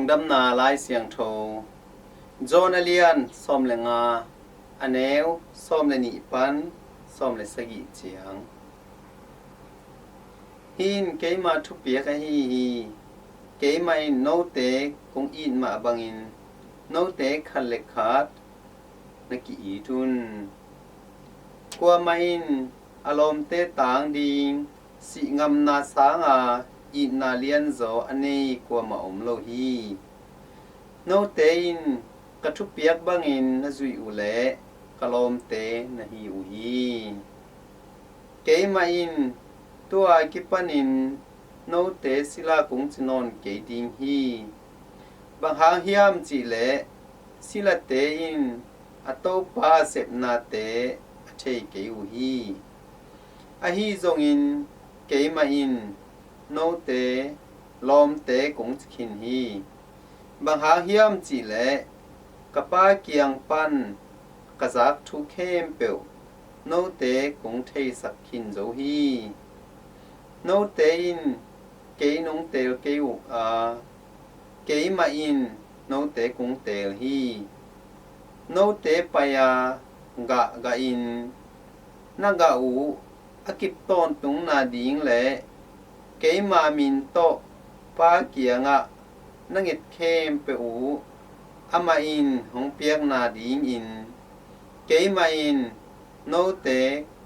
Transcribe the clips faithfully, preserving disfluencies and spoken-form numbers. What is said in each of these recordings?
Damna Lai Siangtho, John a lian sawm le nga, a neu sawm le nih pan sawm le sagih ciang. Hih in keima thupiak ahi hi. Keimah in note kong it mah bangin note khat le khat na ki-it un. Kuamah in a lawmte tang ding sihngamna sanga itna lianzaw a nei kuamah om lo hi. Note in ka thupiak bangin na zuih uh leh ka lawmte na hi uh hi. Keimah in tua kipanin note sila kong ci nawn kei ding hi. Bang hang hiam cihleh silate in a topa sepnate a thei kei uh hi. Ahi zongin keimah in note lawmte kong ci khin hi. Bang hang hiam cihleh ka Pa kiang pan ka zak thu khempeuh note kong theisak khin zo hi. Note in kei nong teel kei uh a, keimah in note kong teel hi. Note pai-a gahgahin na gah uh a kip tawntungna ding le keima min tawh Pa kiangah na nget khempeuh uh amah in hong piakna dingin keimah in note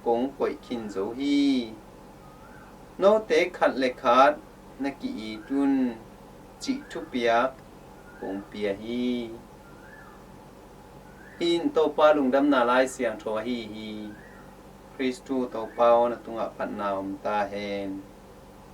kong koih khin zo hi. Note khat le khat na ki-it un, cih thupiak kong pia hi. Hih in Topa lungdamna Lai Siangtho ahi hi. Khristu Topa aw, na tungah phatna om ta hen.